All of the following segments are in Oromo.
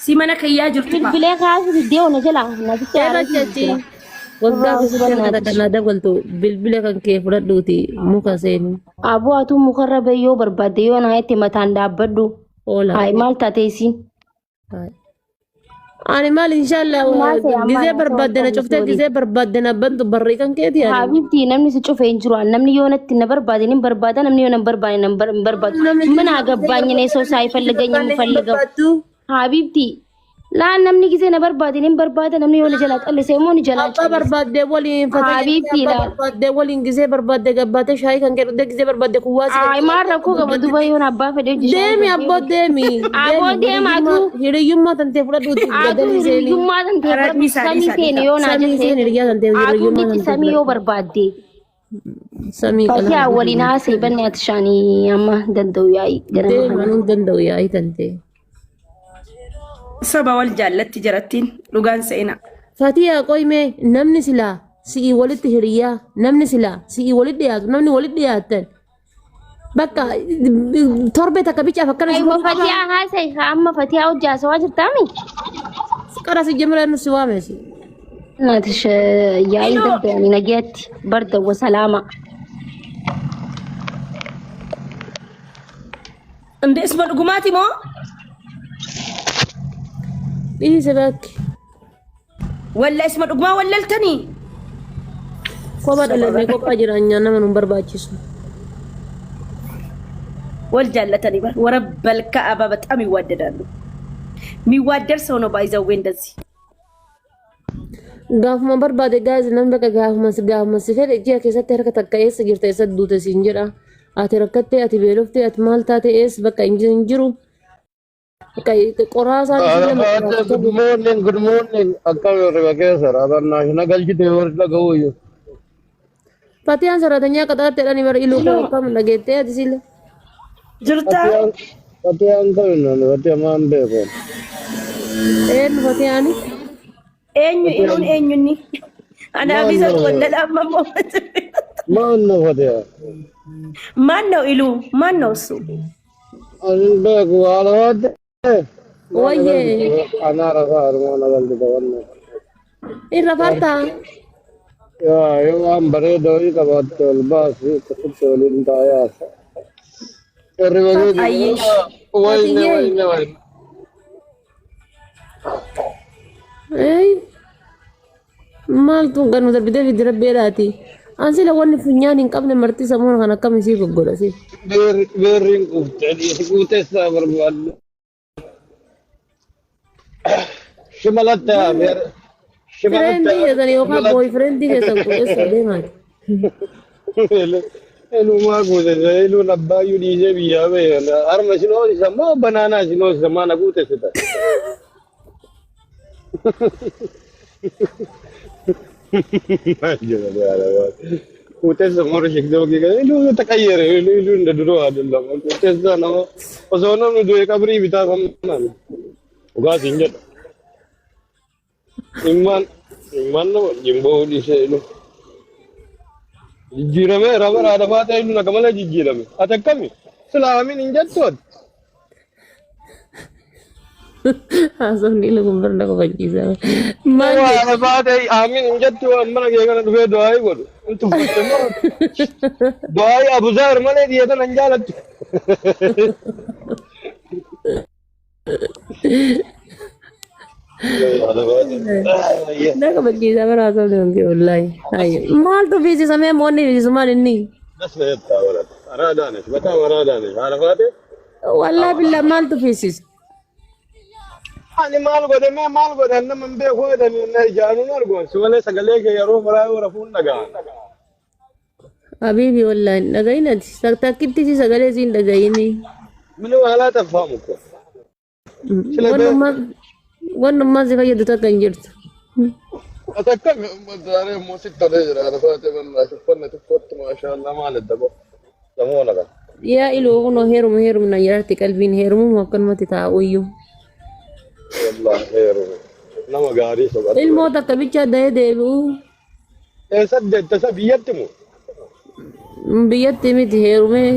Si mana kiyyaa jirtu kaa. Bilbilee kaasuu diddee ona jalaa nasitti Eebachi aaree achi jira. waggaa Irraa keessatti harka takka hubannaa naa dabaltu bilbila kan kee fudhadhuuti muka seeni. Aboo atuu mukarra bahi yoo barbaadde yoo naa itti mataan dhaabbadhu. Oola. Hayi maal taatee isiin? Ani maal inshallah Maal ta'e ammaa gizee na barbaadde na ta'uu cuftee gizee barbaadde na bantu barrii kan keeti ani. Habiibti namni si cufe hin jiru. Namni yoo natti na barbaade ni barbaada namni yoo na hin barbaade na hin bar- hin barbaadu. Namni ምን አገባኝ እኔ ሰው ሳይፈልገኝ የምፈልገው barbaaddu. ሀቢብቲ laan namni gisee na barbaade ni barbaada namni yoo na jalaa callise immoo ni jalaa Abbaa callise. barbaadde waliin fatee Habiibti abbaa laal. barbaadde waliin gisee barbaadde gabbaatee shaayii kan kee dhugdee gisee barbaadde kuwaasii kan Ay maal rakkoo qaba duba yoon abbaa fedhe hojii shaayii Deemi dhugdee. abboo deemi. Aboo Deemi deema atuu. hiriyyummaa tantee fudhadhuuti Atuu gadalii seenii. hiriyyummaa tantee Ara fudhadhu dhiisaa samii dhiisaa seeni dhiisaa. yoo naa Samii jette. seeni hiriyyaa tantee Atuu hiriyyummaa liqi tantee samii yoo fudhadhu. barbaadde. Samii Fatihaa qalama. waliin haasa'e banne ati shaanii amma danda'u yaa'ii ganama Deemi kana. anuu hin danda'u yaa'ii tantee. Soba wal jaallatti jarattiin dhugaan seenaa. Fatiyaa qoymee namni silaa si'ii walitti hiriyyaa namni silaa si'ii walitti dhiyaatu namni walitti dhiyaatan bakka torbee takka bicaaf akkana si Aywa godhuu qabaa. Fatihaa haasa'e haa amma Fatihaa hojii haasawaa jirtaami? Qara si jemira nu si waamesi. Naatish yaa'ii danda'anii nagaatti barda wa salaama. Inde isuma dhugumaati moo? Dhiise bakki. Walla isuma dhugumaa wallaltanii? Kophaa dhalannee kophaa jiraanyaa nama nu hin barbaachisu. Wal jaallatanii bar warabbal ka'aba በጣም ይዋደዳሉ። የሚዋደድ ሰው ነው ባይዘዌ እንደዚህ Gaafuma barbaade gaaz namni bakka gaafuma si gaafuma si fedhe ji'a keessatti harka takka eessa jirta eessa duute siin jedha. Ati rakkattee ati beeloftee ati maal taate eessa bakka hin jiru. Bakka qoraasaan isii nama Arafaate, qoraasa good morning, good morning. Akkam hirriba keessa raabannaa na galchite warri dhaga'uu iyyuu. Fatiyaan saraatanyaa qaxaratte jedhanii bara iluu koo akkam dhageettee ati sila. Jirtaa? Fatiyaan Fatiyaan kamiin Fatiyaa maan beeku. Eenyu fatiyaani? Eenyu iluun eenyunni? Anaaf Maal isatu no wallala amma immoo. maal no Fatiyaa. ማን ነው ኢሉ? ማን ነው እሱ? Ani beeku Arafaate. Wayyee Anaa rafaa harmaa na galchite wanna. irra fartaa. Yaa yoo waan bareeda wayii qabaatte ol baasi akkasitti waliin taayaa. Hirriba keessa አየሽ wayne Fatiyyee. wayne wayne. Ei. Maaltu kan nu darbitee fiddi rabbeedhaati. An sila wanni funyaan hin qabne marti samuun kan akkam isii goggodha si. Beerriin quufte dhiisi quutessaa barbaaddu. Shimalatta beer shimalatta Fireendii keessan yookaan shimalatta. booyfireendii keessan quuteessaa deemaati. Ilumaa guutessa iluun abbaayyuu dhiisee biyyaa ba'e. Harma isin hoosisa moo banaanaa isin hoosisa maa na guutessita? Quutessa morshi doogii kan iluu taqayyare iluu inda duroo አይደለም quutessa nama osoo namni du'e qabrii bitaaf ammaan dhugaa siin jedha immaan immaan nama jimboo dhiisee ilu jijjiirame raba raadafaa ta'e ilu naga malee jijjiirame ati akkami sila amiin hin jettu ati Haasofni iluu kun barna kofachiisa. Maal Waa jedhu? baate aamin hin jettu waan mana kee kana dhufee du'aayii godhu. Hin tuffatte moo? Du'aayii Abu Zaar malee dhiyeetan hin jaalattu. Na kofachiisa bara haasofni kun kee wallaahi. Maaltu fiisisamee moonni fiisisu maal inni? Das jettaa walata. Araadaanis mataa araadaanis haala faate. Wallaahi billaa maaltu fiisisa? Ani maal godhe mee maal godhe nama hin beeku jedhanii na ijaanuun argu. Si malee sagalee kee yeroo maraa yoo rafuun dhaga'an. Habiibi wallaahi hin dhagahin ati. Takkitti si sagalee si hin dhagahini. Mini waalaa xaffaamu ko. Sila bee Wannummaan wannummaan si fayyadu takka hin jirtu. Ati akkam zaaree immoo sitti tolee jira. Haala faate mannaa uffanni xiqqootti maashaallah maal edda bo. Namoota kana. Yaa iluu kunoo heeruma heerumna jedhatti qalbiin heerumuma akkanumatti taa'uyyuu. Wallahi heerume. Nama gaarii soqadhu. Ilmoo takka bichaa da'ee deebi'u Eessatti deetta isa biyyatti moo? biyyatti miti heerumee.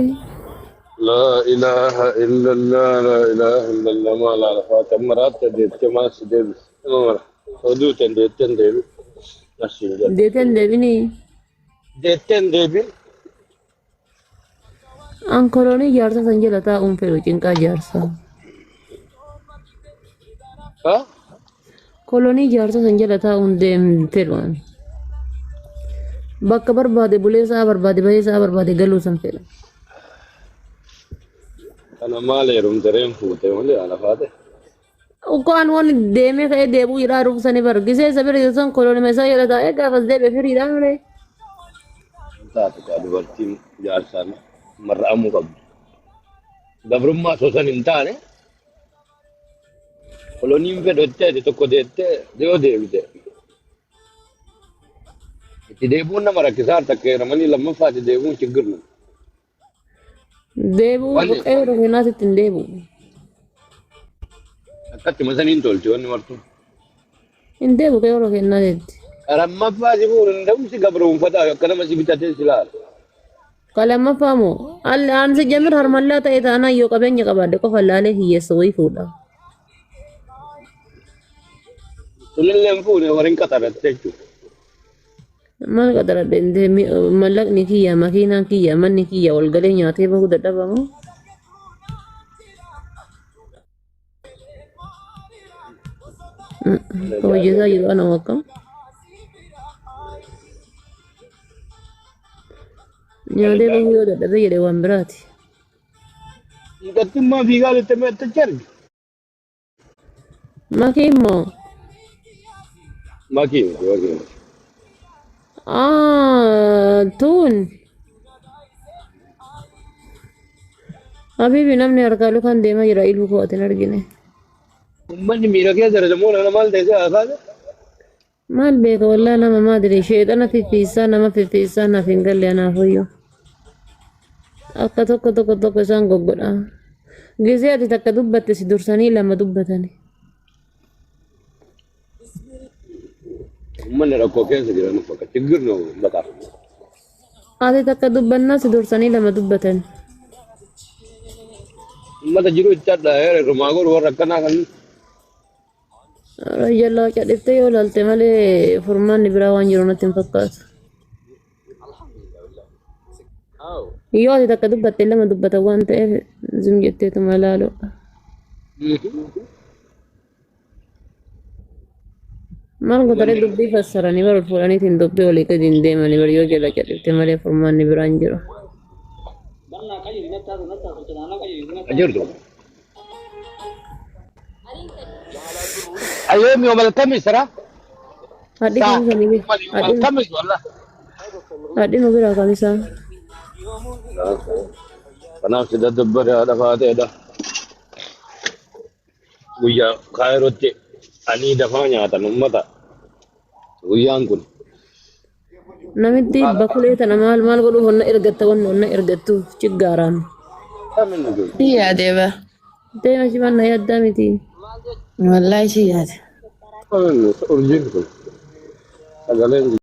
Laa ilaaha illallah, laa ilaaha illallah, maal haadha faate amma raatte deettee maal si deebise? Nama mara. Oduu tan deettee hin deebin. Asiin jedha. Deetee hin deebinii. Deettee hin deebin. An koloonii jaarsa san jala taa'uun fedhu cinqaa jaarsaa. Ha? Kolonii jaarsa san jala taa'uun deem fedhu ani. Bakka barbaade bulee sa'a barbaade bahee sa'a barbaade galuu san fedha. Kana maal heerumte reen fuute malee haadha faate. Ukkaan waan deemee ka'ee deebuu jedhaa ruuf sani bar gisee isa bira jiru san kolonima isaa jala taa'ee gaafas deebi'e firiidhaa malee. Taatu kaa dubartiin jaarsaan marra'amuu qabdu. Gabrummaa osoo san hin taane koloniin fedhu jettee ati tokko deettee yoo deebite. Itti deebi'uun nama rakkisaa takka heeramanii lammaffaa itti deebi'uun chiggirnu. Deebi'uu Wanni buqqee Oromiyaatti ittiin deebi'u. akkatti masaniin tolti wanni martuu. Hin deebi'u qe'ee Oromiyaatti. Lammaffaa si fuudhu hin danda'u si gabroonfataa akka nama si bitatee si laala. Ka lammaffaa moo ansi jamir harmallaa ta'e taanaan yoo qabeenya qabaadhe qofa laalee hiyyeessa wayii fuudha. Sunillee hin fuune warri hin qaxaratte jechuudha. Maal qaxaradhe mallaqni kiyya makiinaan kiyya manni kiyya wal galee nyaatee bahuu dadhabamu. Hojjetaa jiru ana akkam. Nyaatee bahuu yoo dadhabe jedhe waan biraati. Mucattummaa fiigaa jettee meettachi argi. Makii immoo. Makii miti makii miti. Tuun. Habibi namni harkaa lukaan deemaa jira iluu koo ati hin argine. Uummanni miira keessa jira moo nama maal ta'e si haasaase? Maal beeka wallaa nama maadiri sheexana fiffiissaa nama fiffiissaa naaf hin galle anaafuyyuu. Akka tokko tokko tokko isaan goggodha. Gisee ati takka dubbatte si dursanii lama dubbatani. Uummanni rakkoo keessa jira nuuf akka chiggirnu baqaa. Ati takka dubbannaa si dursanii lama dubbatan. Uummata jiru itti adda heerumaa godhu warra akkanaa kan Jallaa cadhiftee yoo ilaalte malee furmaanni biraa waan jiru natti hin fakkaatu. Yoo ati takka dubbatte lama dubbata waan ta'eef zim jetteetuma ilaaluudha. Maal gootanii dubbii fassaranii bara fuudhaniitiin dubbii olii gadi hin deemanii bara yoo jala cadhifte malee furmaanni biraan jiru. Jirtu. Ayyoomi yoomal kamis ra? Hadhi Saa. kamisa ni Yoomal hadhi kamis wallah. hadhi nu biraa kamisa. Kanaaf si daddabbare haadha faateedha. Guyyaa kaayirootti anii dafaa nyaatan uummata. Guyyaan kun. Namitti bakulee tana maal maal godhuuf onna ergatta wanni onna ergattu chiggaaraan. Kamin nu jiru. Si yaade ba. Deema si manna yaaddaa miti. Wallahi si yaade. Kamin nu urjiin kun. Sagaleen